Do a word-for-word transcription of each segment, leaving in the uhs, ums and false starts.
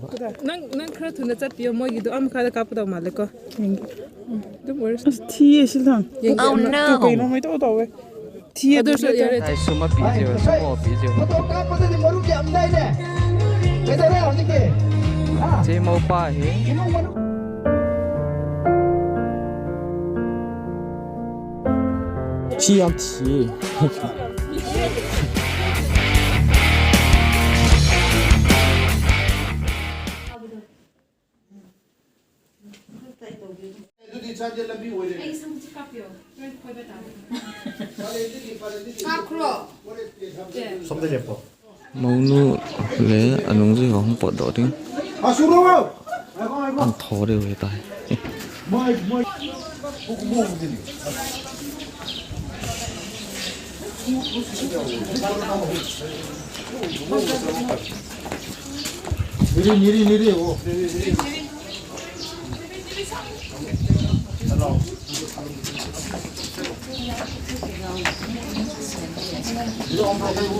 Nang, nang khara thuna chat piyo, moigidu am khara kapu dau male ko. Don't worry. Thi e silang. Yeng. Oh, no. Tu kaino mai to to we. Thi e. Adu so yare. Ai, suma pi je, suma pi je. Photo kap pa ni maru ke am dai ne. Kedare ho ni ke. Che mo pa he. Chi yang chi. Mounu le anungjui ho hung potdoh ding. An tho deu hitai.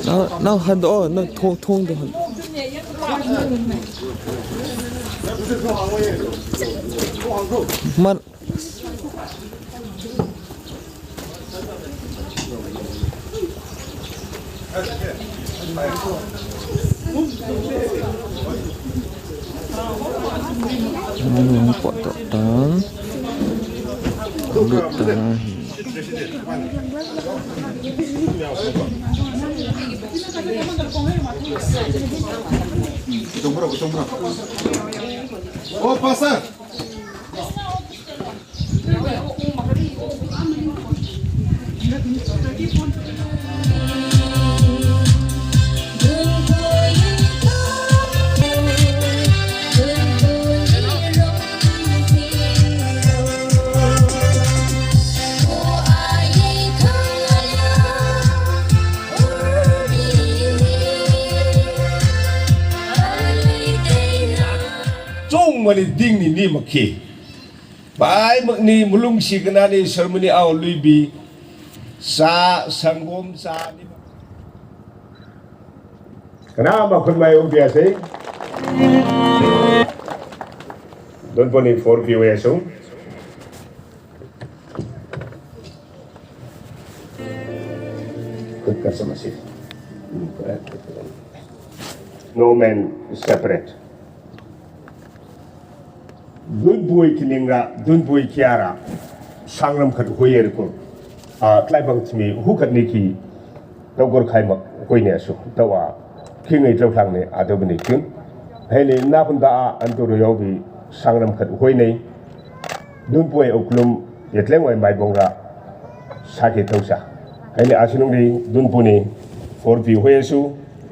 Nang, nang handoh, nang thong, thong doh. Man. Ano ang photo tan? Lut tan. Oh, pastor. Chong mani ding ni ni makhi. Pai mak ni mulungsi kana ni sermoni au lui bi. Sa sangom sa ni. Kana ma khun mai u bia sei. Don poni for bi we so. Khut ka sama si. No man separate. Dunpui kininga, dunpui kiara, sangram khat hui er ko. A, tlai bang chimi, hu khat ni ki, tau gor khai mak, hui ne su, tau a, ki ngai tau thang ne, a tau bini kin. Hei ni, na pun ta a, an tu ru yau bi, sangram khat hui ne. Dunpui uklum, ye tleng wai mai bong ra, sa ki tau sa. Hei ni, a sinung ni, dunpu ni, for pi hui su,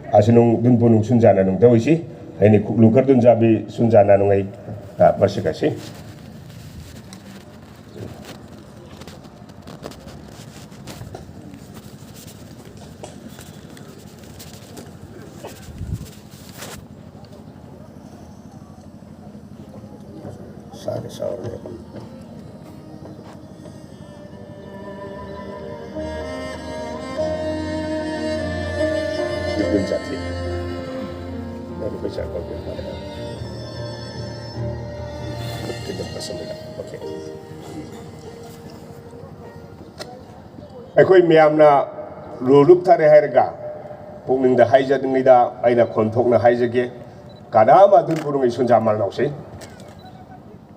Asinung dunpu nung sunjana nung tawisi. Aini lungkar dunjabi sunjana nung ai ta masika si. Sare sare. Ibn Jati. Baru baca kau dia. Kita pasang dia. Okey. ꯑꯩꯈꯣꯏ ꯃꯌꯥꯝꯅ ꯂꯨ ꯂꯨꯞꯊꯔꯦ ꯍꯥꯏꯔꯒ ꯄꯨꯛꯅꯤꯡꯗ ꯍꯥꯏꯖꯅꯤꯡꯉꯤꯗ ꯑꯩꯅ ꯈꯣꯟꯊꯣꯛꯅ ꯍꯥꯏꯖꯒꯦ꯫ ꯀꯅꯥ ꯑꯃ ꯑꯗꯨꯝ ꯄꯨꯔꯨꯡꯒꯤ ꯁꯨꯟꯖꯥ ꯃꯥꯜꯅꯧꯁꯤ꯫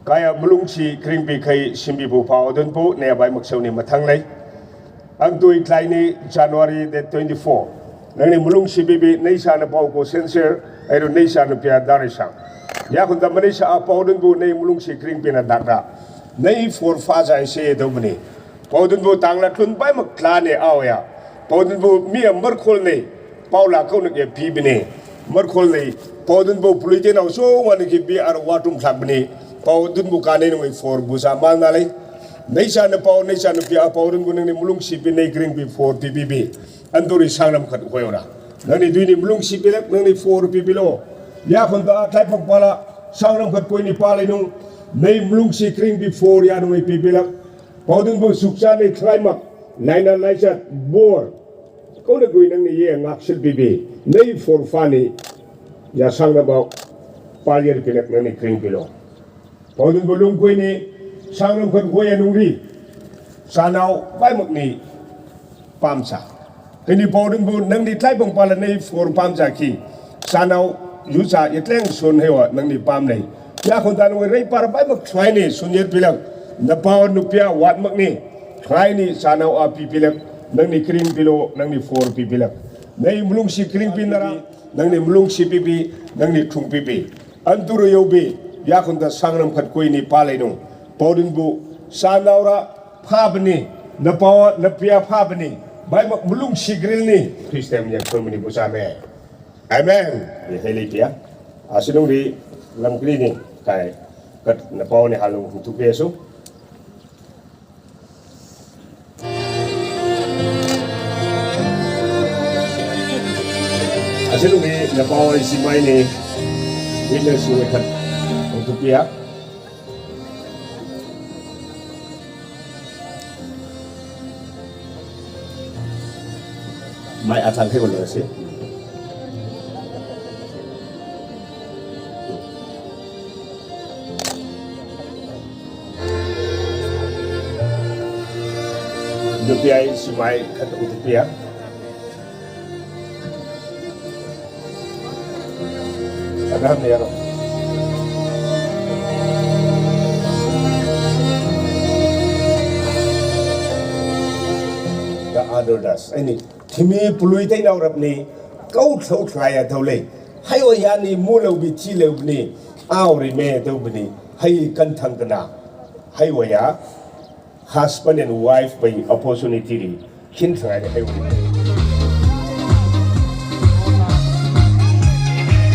Kaya mulungsi kringpi khai simbipu pao dunpu ne abai maksauni mathanglei. Ang tui tlaini January date twenty-four. Nangni mulungsi bibi neisa na pao ko sincere, airu neisa na pia darisang. Ya khun da maneisa a pao dunpu nei mulungsi kringpi na dakda. Nei for fa jai se do bani. Pao dunpu tangla tlun bai mak tla ne aoya. Pao dunpu mi a markhol nei. Pao la kau nak ya pi bine. Markhol nei. Pao dunpu pului te nau so wan ki bi ar wa tum thlak bine. Pao dunpu ka nei nung for bu sa mal na lei. Neisa na pao, neisa na pi a pao dunpu nangni mulungsi pi nei kringpi for pi pi pi. Anduri sangram khat khoi ora. Nangni duini mulungsi pi lak, nangni for pi pi lo. Ya khun da tlai phok pala, sangram khat koi ni pala nung. Nei mulungsi kringpi for ya nung pi pi lak. Pao dunpu suksa nei thlai mak, naina naisa bor. Kau na gui nangni ye ngak sil bibi. Nei for fa ni. Ya sang na bau. Paolen Pilek nangni Kringpilou. Paodinbu Lungkui ni Sangnamkhat Koi anung ri. Chanao Vaimak ni pamcha. Hini Paodinbu nangni Tlaibang pala nei for pamcha ki. Chanao Yucha Yetleng Sun heiwa nangni pam nei. Yakhon Danwei Reipara Vaimak Thlai ni Sunyer Pilek. Napao nupia Watmak ni. Thlai ni Chanao Api Pilek. Nangni Kringpilou, nangni for pi Pilek. Nei malungsi Kringpi nara. Nangni malungsi pipi, nangni thung pipi. Anturu yobi, Yakhon Dal Sangnamkhat Koi ni palei nung. Paodinbu, Chanao ra phabani, napao, napia phabani. Vaimak malungsi Gril ni. Christian yang pemani bu same. Amen. Ye helei pia. Asinung di lam Gril ni. Kai, kat napao ni halung tu pesu. Asinung ni napao Simai ni witness ni khat untuk pia. Mai atang ke boleh sih. Dupiai Simai khat dupiai. Abraham Nero. The other das. Ini thimi pului tei nau rap ni kau thau thlai a thau lei. Hai wa ya ni mu lou bi thi lou ni. Au ri me thau bi ni. Hai kan thang kana. Hai wa ya. Husband and wife pai opportunity ri. Khin thang ai hai wa.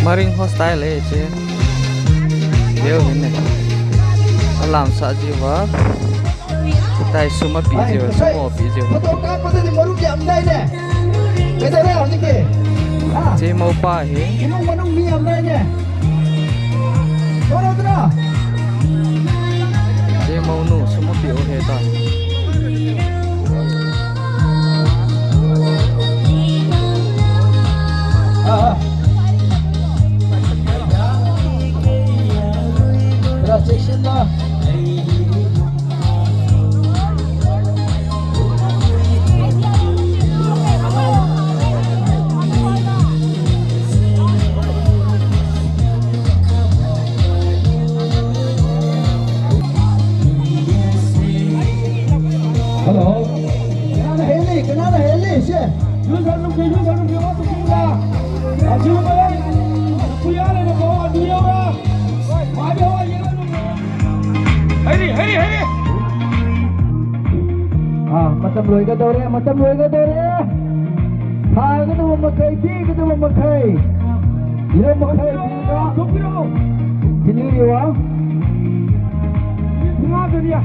Maring hostile le che. Deu hin ne. Alam sa ji wa. Kitai sum api jeh, sum api jeh. Photo kap pa ni maru kya amdai ne. Kete re aji ke. Ha. Che mo pa he. Imong manung mi amdai ne. Photo tra. Che mo nu sum api o he ta. Ah, ah. Last section na. Hello. Kanana heli, kanana heli, se. Yun sa nung ke, yun sa nung ke, wa tu kula. Ajiu ba. Kuya le na ko, adu ya ra. Hai, hai, hai. Ah, matam loi ka dore, matam loi ka dore. Ha, ka tu makai, ti, ka tu makai. Ira makai, ti ka. Tini ri wa. Nga tu dia.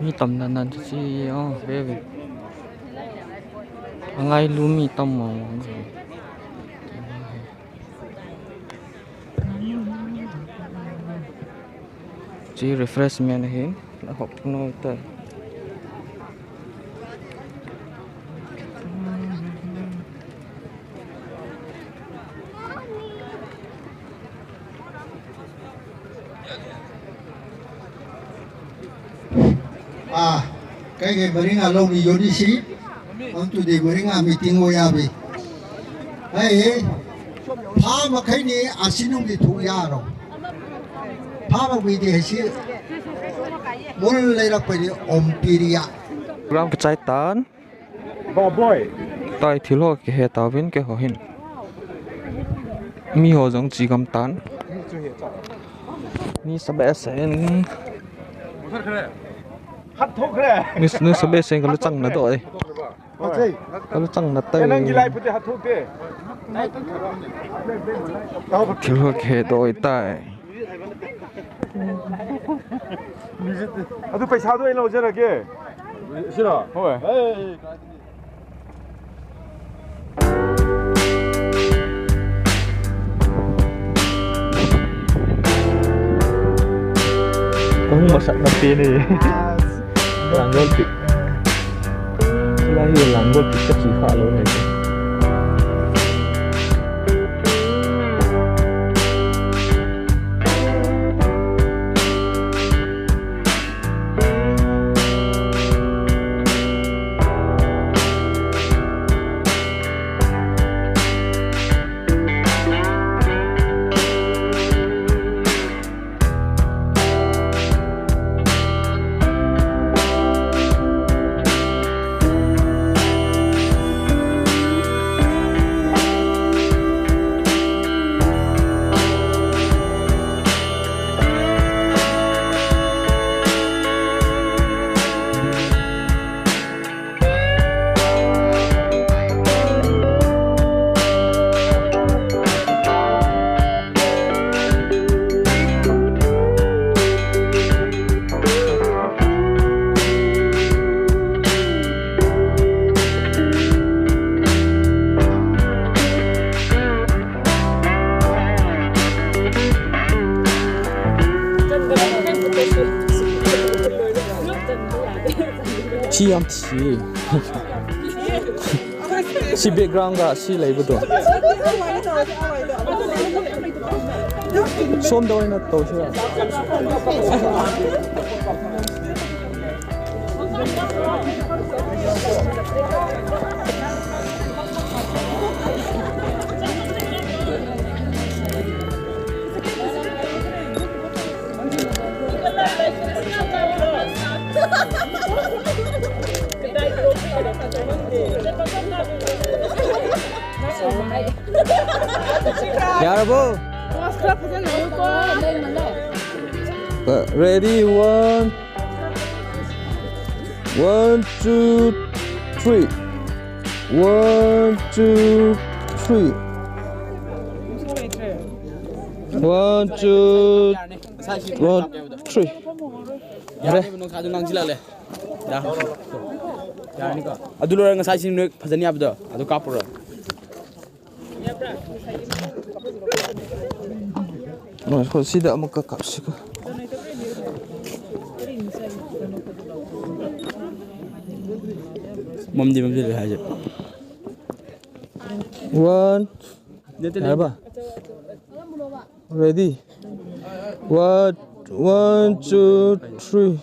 Mi tam nan nan chu si, oh, ve ve. Angailu mi tam mo mo. Chi refreshment ahi, na hop noi ta. Ah, kei kei Maringa lou ni yoni si, ang tu de Maringa meeting o ya be. Hey, hey, pha ma khai ni asinung di thu ya ro. Pha ma bi di hai si, mul lei rak pe ni om pi ri ya. Gram ka chai tan. Ba boy. Tai thil ho kihe tauvin keiho hin. Mi ho jong chi gam tan. Ni sa behseh in. Hat thok re. Ni, ni sa behseh in ka luchang na doh e. Ka luchang na tai. Nang gilai pute hat thok te. Thil ho kihe doh e tai. ꯑꯗꯨ ꯄꯩꯁꯥꯗꯣ ꯑꯩ ꯂꯧꯖꯔꯒꯦ꯫ ꯁꯤꯔꯣ? ꯍꯣꯏ꯫ Kahung masat na pin eh. Langgol pic. Sila hi langgol pic ka chi kha lo ne. Chi yam chi. Si background ga si lei bu do. Som do na to si. Yarabo. Ready, one. One, two, three. One, two, three. One, two, one, three. Yare. ꯑꯗꯨ ꯂꯣꯏꯔꯒ ꯉꯁꯥꯏ ꯁꯤ ꯅꯣꯏ ꯐꯖꯅꯤ ꯍꯥꯏꯕꯗꯣ ꯑꯗꯨ ꯀꯥꯞꯄꯨꯔꯣ꯫ ꯉꯥꯏꯈꯣ, ꯁꯤꯗ ꯑꯃꯨꯛꯀ ꯀꯥꯞꯁꯤꯀꯣ꯫ ꯃꯝꯗꯤ ꯃꯝꯁꯤꯜꯂꯦ ꯍꯥꯏꯁꯦ꯫ One. ꯌꯥꯔꯕ? Ready? One, one, two, three.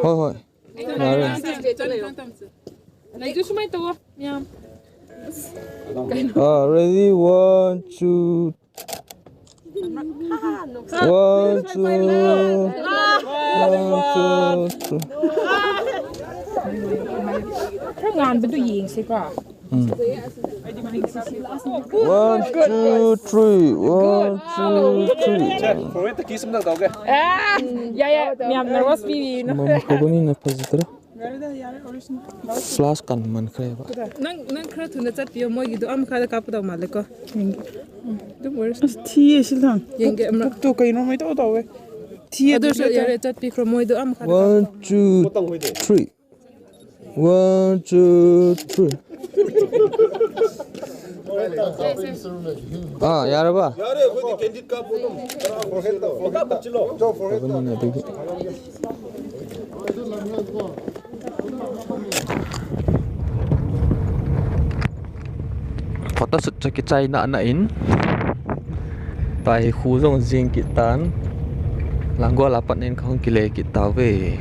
ꯍꯣꯏ, ꯍꯣꯏ꯫ ꯌꯥꯔꯦ꯫ ꯂꯩꯁꯨ ꯁꯨꯃꯥꯏꯅ ꯇꯧꯋꯣ, ꯃꯌꯥꯝ꯫ ꯑꯥ, ready, one, two, one, two, one, two, two. ꯈꯔ ꯉꯥꯟꯕꯗꯨ ꯌꯦꯡꯁꯤꯀꯣ꯫ ꯎꯝ꯫ One, two, three. One, two, three. ꯁꯦ, ꯐꯣꯔꯃꯦꯠꯇ ꯀꯤꯁ ꯑꯝꯇꯪ ꯇꯧꯒꯦ꯫ ꯑꯦ, ꯌꯥꯏ, ꯌꯥꯏ, ꯃꯌꯥꯝ ꯅꯔꯚꯁ ꯄꯤꯔꯤꯅꯣ꯫ ꯃꯝꯈ꯭ꯔꯕꯅꯤꯅ ꯐꯖꯗ꯭ꯔꯦ꯫ Flash kan man khre ba. Nang, nang khara thuna chatpi o, moigidu am khara kapu dau male ko. Yenge. Don't worry. Thi e silthang. Yenge, amra. Puk to kaino mai to to we. Thi e. Adu so yare chatpi khro, moidu am khara. One, two, three. One, two, three. Ah, yare ba? Yare, koi di candid ka photo. Forget, forget. Forget. Photoshoot chu kichai nana in. Tua hi khu jong jing kit tan. Langol a pat in kahung kile kit tauve.